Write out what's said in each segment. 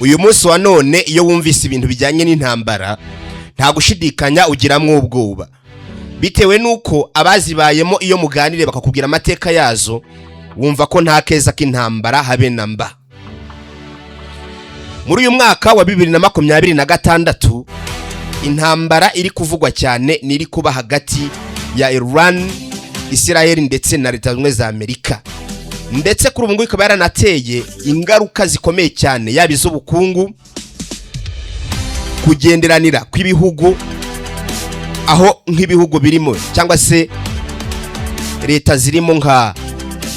Uyu munsi wa none, iyo wumvise ibintu bijyanye n'intambara, nta gushidikanya ugiramwo ubwoba, bitewe n'uko abazibayemo iyo muganire bakakubwira amateka yazo, wumva ko nta keza k'intambara habe na mba. Muri uyu mwaka wa 2026, intambara iri kuvugwa cyane ni iri kuba hagati ya Iran, Israel ndetse na Leta Zunze Ubumwe za Amerika, ndetse kuri ubu ngubu ikaba yaranateye ingaruka zikomeye cyane, yaba iz'ubukungu, kugenderanira kw'ibihugu, aho nk'ibihugu birimo cyangwa se leta zirimo nka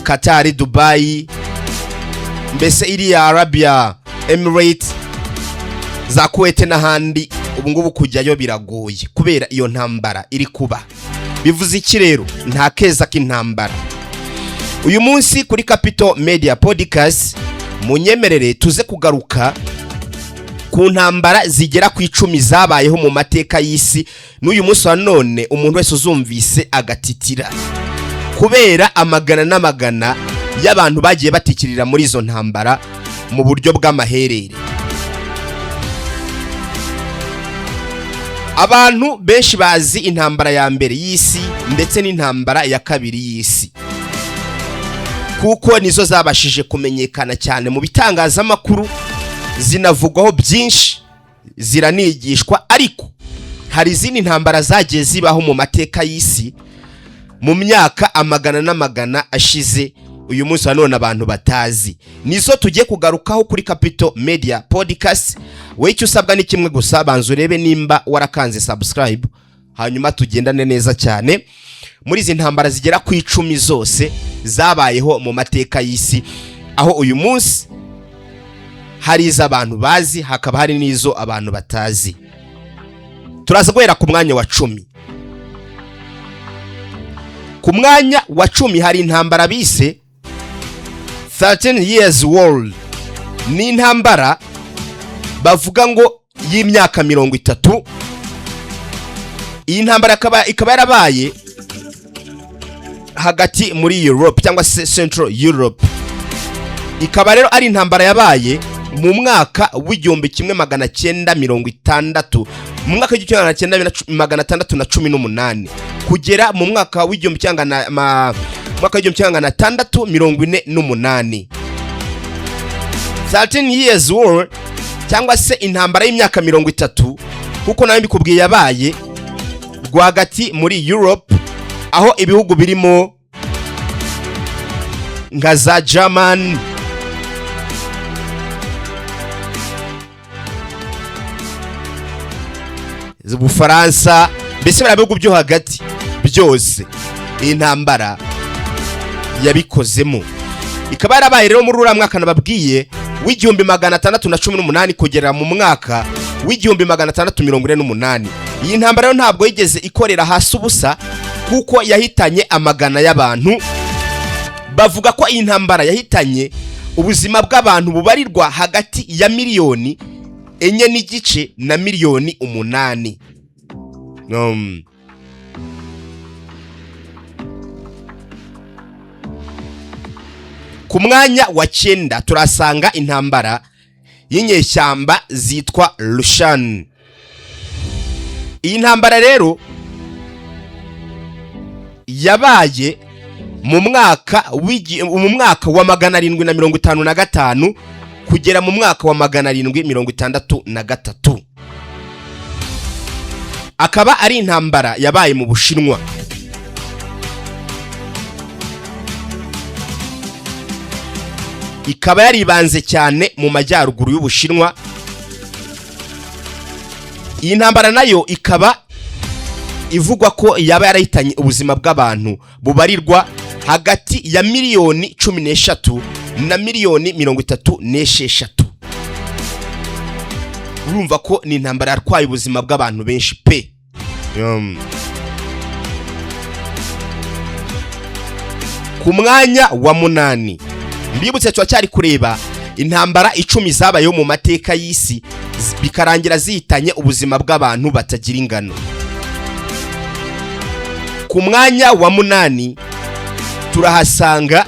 Qatar, Dubai, mbese iriya Arabia Emirates, za Kuwait n'ahandi, ubu ngubu kujyayo biragoye kubera iyo ntambara iri kuba. Bivuze iki rero? Nta keza k'intambara. Uyu munsi kuri Capital Media Podcast, munyemerere tuze kugaruka ku ntambara zigera ku 10 zabayeho mu mateka y'isi, n'uyu munsi wa none umuntu wese uzumvise agatitira kubera amagana n'amagana y'abantu bagiye batikirira muri izo ntambara mu buryo bw'amaherere. Abantu benshi bazi intambara ya mbere y'isi ndetse n'intambara ya kabiri y'isi, kuko nizo zabashije kumenyekana cyane mu bitangazamakuru, zinavugwaho byinshi, ziranigishwa. Ariko hari izindi ntambara zagiye zibaho mu mateka y'isi mu myaka amagana n'amagana ashize, uyu munsi wa none abantu batazi. Nizo tugiye kugarukaho kuri Capital Media Podcast. Wowe icyo usabwa ni kimwe gusa: banza urebe nimba warakanze subscribe, hanyuma tugendane neza cyane muri izi ntambara zigera ku 10 zose zabayeho mu mateka y'isi, aho uyu munsi hari izo abantu bazi, hakaba hari n'izo abantu batazi. Turaza guhera ku mwanya wa 10. Ku mwanya wa 10 hari intambara bise 13 Years War. Ni intambara bavuga ngo y'imyaka 30. Iyi ntambara ikaba yarabaye hagati muri Europe cyangwa se Central Europe. Ikaba rero ari intambara yabaye mu mwaka w'1960, mu mwaka w'1618 kugera mu mwaka w'1648. 13 Years War cyangwa se intambara y'imyaka 30, kuko nawe mbikubwiye, yabaye rwagati muri Europe, aho ibihugu birimo nka za German, Ubufaransa, mbese biriya bihugu byo hagati byose iyi ntambara yabikozemo. Ikaba yarabaye rero muri uriya mwaka nababwiye w'1618 kugera mu mwaka w'1648. Iyi ntambara rero ntabwo yigeze ikorera hasi ubusa, kuko yahitanye amagana y'abantu. Bavuga ko iyi ntambara yahitanye ubuzima bw'abantu bubarirwa hagati ya miliyoni 4.5 na miliyoni 8. Ku mwanya wa 9 turasanga intambara y'inyeshyamba zitwa Russian. Iyi ntambara rero yabaye mu mwaka wa 755 kugera mu mwaka wa 763, akaba ari intambara yabaye mu Bushinwa. Ikaba yaribanze cyane mu majyaruguru y'Ubushinwa. Iyi ntambara nayo ikaba ivugwa ko yaba yarahitanye ubuzima bw'abantu bubarirwa hagati ya miliyoni 13 na miliyoni 36. Urumva ko ni intambara yatwaye ubuzima bw'abantu benshi pe. Ku mwanya wa 8, mbibutse, turacyari kureba intambara 10 zabayeho mu mateka y'isi, bikarangira zihitanye ubuzima bw'abantu batagira ingano. Ku mwanya wa 8 turahasanga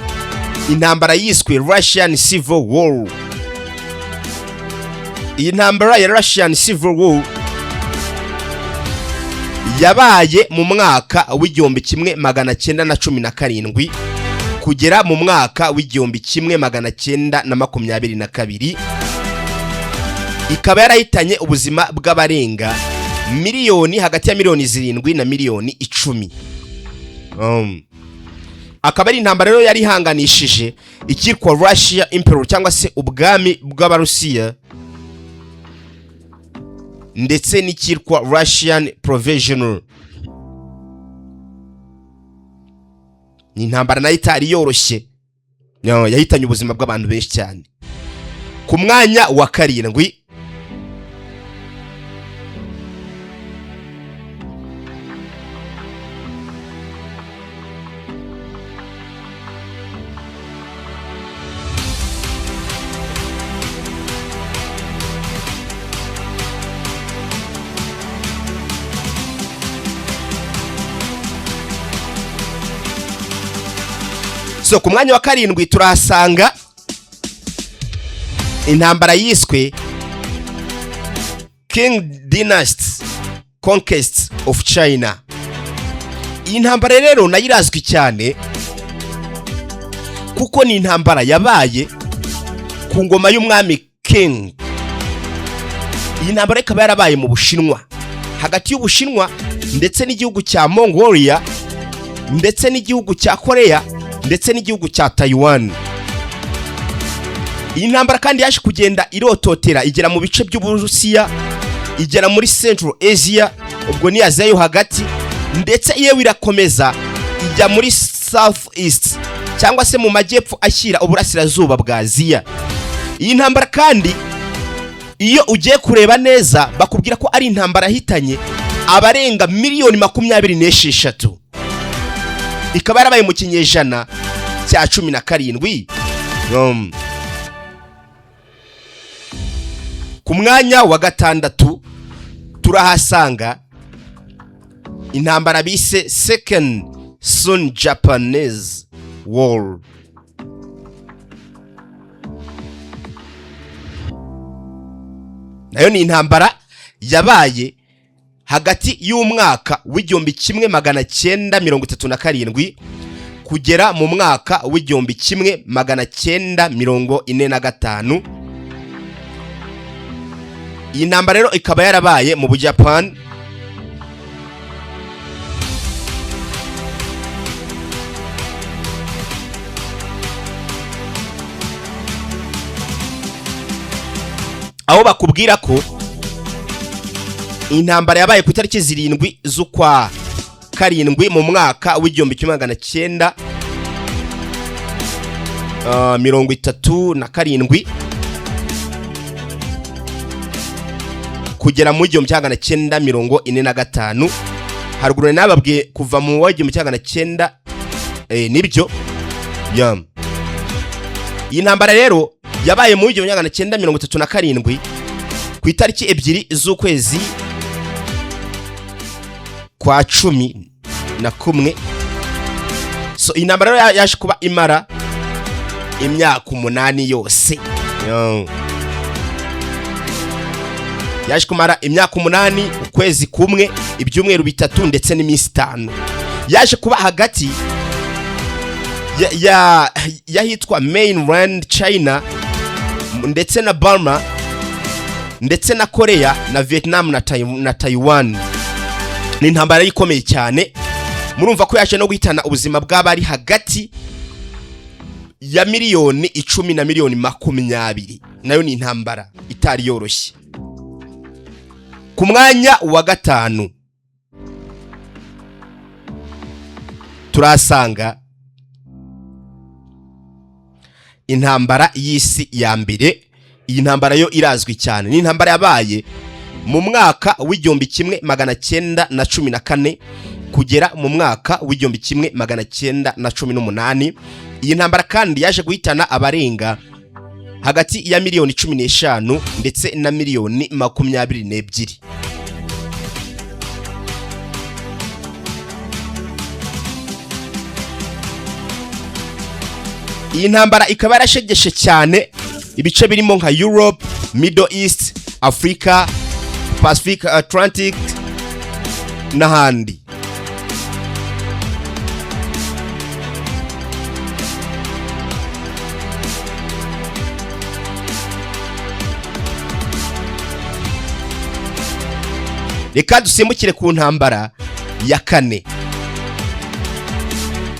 intambara yiswe Russian Civil War. Iyi ntambara ya Russian Civil War yabaye mu mwaka w'1917 kugera mu mwaka w'1922, ikaba yarahitanye ubuzima bw'abarenga miliyoni, hagati ya miliyoni 7 na miliyoni 10. Akaba ari intambara rero yari ihanganishije icyitwa Russia Imperial, cyangwa se ubwami bw'Abarusiya, ndetse n'icyitwa Russian Provisional. Ni intambara nayo itari yoroshye. No, yahitanye ubuzima bw'abantu benshi cyane. Ku mwanya wa karindwi So ku mwanya wa karindwi turahasanga intambara yiswe Qing Dynasty Conquest of China. Iyi ntambara rero nayo irazwi cyane kuko ni intambara yabaye ku ngoma y'umwami Qing. Iyi ntambara ikaba yarabaye mu Bushinwa, hagati y'Ubushinwa ndetse n'igihugu cya Mongolia, ndetse n'igihugu cya Korea, ndetse n'igihugu cya Taiwan. Iyi ntambara kandi yaje kugenda irototera, igera mu bice by'Uburusiya, igera muri Central Asia, ubwo ni Aziya yo hagati, ndetse yewe irakomeza ijya muri South East, cyangwa se mu majyepfo ashyira uburasirazuba bwa Aziya. Iyi ntambara kandi, iyo ugiye kureba neza, bakubwira ko ari intambara yahitanye abarenga miliyoni 26, ikaba yarabaye mu kinyejana cya 17. Ku mwanya wa gatandatu turahasanga intambara bise Second Sino Japanese War. Nayo ni intambara yabaye hagati y'umwaka w'1937 kugera mu mwaka w'1945. Iyi ntambara rero ikaba yarabaye mu Buyapani. Aho bakubwira ko intambara yabaye ku itariki 7 z'ukwa karindwi mu mwaka w'1937 kugera mu 1945. Haruguru nababwiye kuva mu wa 1900, nibyo ya. Iyi ntambara rero yabaye mu 1937 ku itariki 2 z'ukwezi kwa 11. So iyi ntambara rero yaje kuba imara imyaka 8 yose. Yo. Yaje kumara imyaka 8, ukwezi kumwe, ibyumweru 3 ndetse n'iminsi 5. Yaje kuba hagati y'ahitwa mainland China, ndetse na Burma, ndetse na Korea, na Vietnam, na Taiwan. Ni intambara ikomeye cyane. Murumva ko yaje no guhitana ubuzima bw'abari hagati ya miliyoni 10 na miliyoni 20. Nayo ni intambara itari yoroshye. Ku mwanya wa gatanu turasanga intambara y'isi ya mbere. Iyi ntambara yo irazwi cyane, ni intambara yabaye mu mwaka w'1914 kugera mu mwaka w'1918. Iyi ntambara kandi yaje guhitana abarenga hagati ya miliyoni 15 ndetse na miliyoni 22. Iyi ntambara ikaba yarashegeshe cyane ibice birimo nka Europe, Middle East. Afurika, Pacific, Atlantic n'ahandi. Reka dusimbukire ku ntambara ya kane.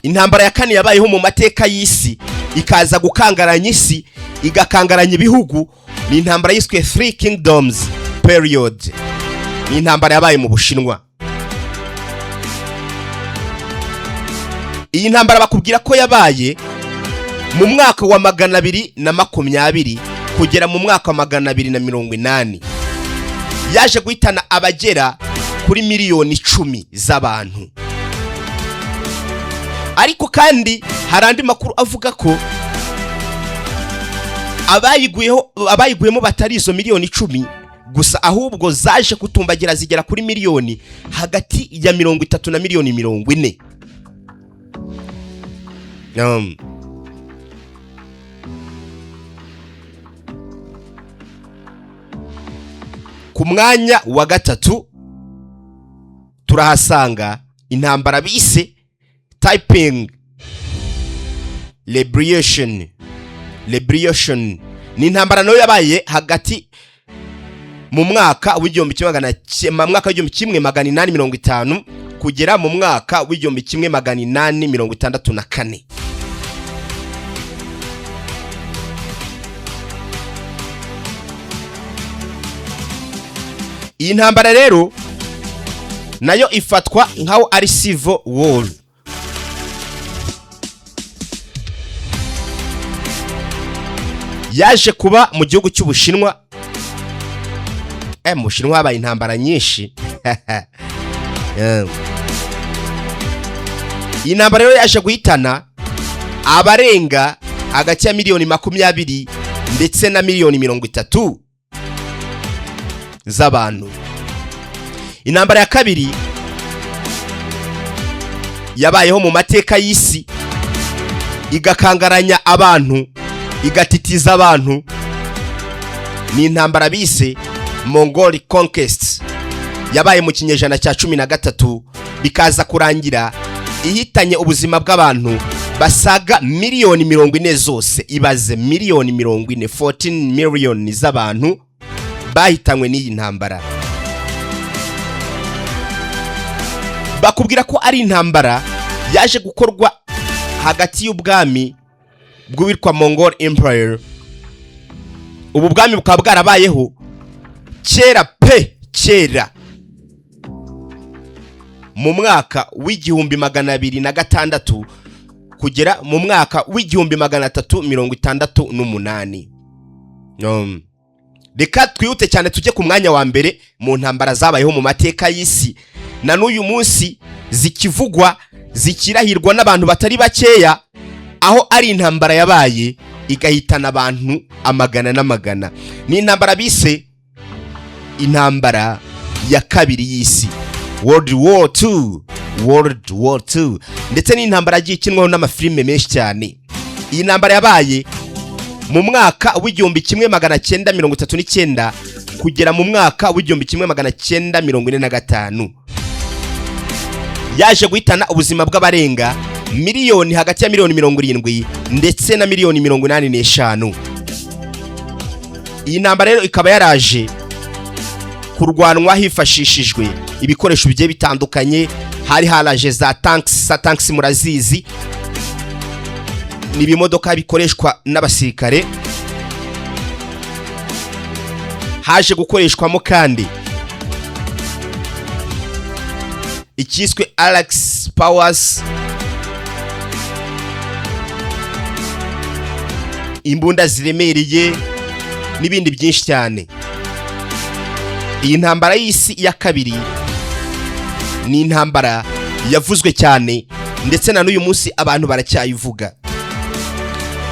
Intambara ya kane yabayeho mu mateka y'isi, ikaza gukangaranya isi, igakangaranya ibihugu, ni intambara yiswe Three Kingdoms Period. Ni intambara yabaye mu Bushinwa. Iyi ntambara bakubwira ko yabaye mu mwaka wa 220 kugera mu mwaka wa 280. Yaje guhitana abagera kuri miliyoni 10 z'abantu. Ariko kandi hari andi makuru avuga ko abayiguyeho, abayiguyemo batari izo miliyoni 10 gusa, ahubwo zaje kutumbagira zigera kuri miliyoni hagati ya 30 na miliyoni 40. Ku mwanya wa gatatu turahasanga intambara bise Taiping Rebellion. Rebellion ni intambara nayo yabaye hagati mu mwaka w'1850 kugera mu mwaka w'1864. Iyi ntambara rero nayo ifatwa nkaho ari civil war. Yaje kuba mu gihugu cy'Ubushinwa. Mu Bushinwa habaye intambara nyinshi. Iyi ntambara rero yaje guhitana abarenga hagati ya miliyoni 20 ndetse na miliyoni 30 z'abantu. Intambara ya kabiri yabayeho mu mateka y'isi, igakangaranya abantu, igatitiza abantu, ni intambara bise Mongol Conquest. Yabaye mu kinyejana cya 13, bikaza kurangira ihitanye ubuzima bw'abantu basaga miliyoni 40 zose. Ibaze, miliyoni 40, 14 miliyoni z'abantu bahitanywe n'iyi ntambara. Bakubwira ko ari intambara yaje gukorwa hagati y'ubwami bw'uwitwa Mongol Empire. Ubu bwami bukaba bwarabayeho kera pe, kera mu mwaka w'1206 kugera mu mwaka w'1368. Reka twihute cyane tujye ku mwanya wa mbere mu ntambara zabayeho mu mateka y'isi, na n'uyu munsi zikivugwa, zikirahirwa n'abantu batari bakeya, aho ari intambara yabaye igahitana abantu amagana n'amagana. Ni intambara bise intambara ya kabiri y'isi, World War II. World War II, ndetse n'intambara yagiye ikinwaho n'amafilime menshi cyane. Iyi ntambara yabaye mu mwaka w'1939 kugera mu mwaka w'1945. Yaje guhitana ubuzima bw'abarenga miliyoni, hagati ya miliyoni 70 ndetse na miliyoni 85. Iyi ntambara rero ikaba yaraje kurwanwa hifashishijwe ibikoresho bigiye bitandukanye. Hari haraje za tanks. Za tanks murazizi, ni ibimodoka bikoreshwa n'abasirikare. Haje gukoreshwamo kandi icyiswe Axis Powers, imbunda ziremereye n'ibindi byinshi cyane. Iyi ntambara y'isi ya kabiri ni intambara yavuzwe cyane, ndetse na n'uyu munsi abantu baracyayivuga.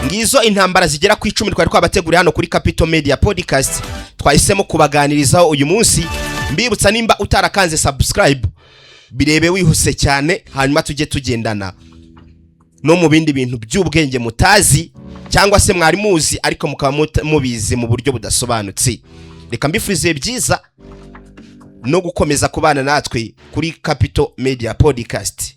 Ngizo intambara zigera ku 10 twari twabateguriye hano kuri Capital Media Podcast, twahisemo kubaganirizaho uyu munsi. Mbibutsa, nimba utarakanze subscribe, birebe wihuse cyane, hanyuma tujye tugendana no mu bindi bintu by'ubwenge mutazi, cyangwa se mwari muzi ariko mukaba mubizi mu buryo budasobanutse. Reka mbifurize byiza no gukomeza kubana natwe kuri Capital Media Podcast.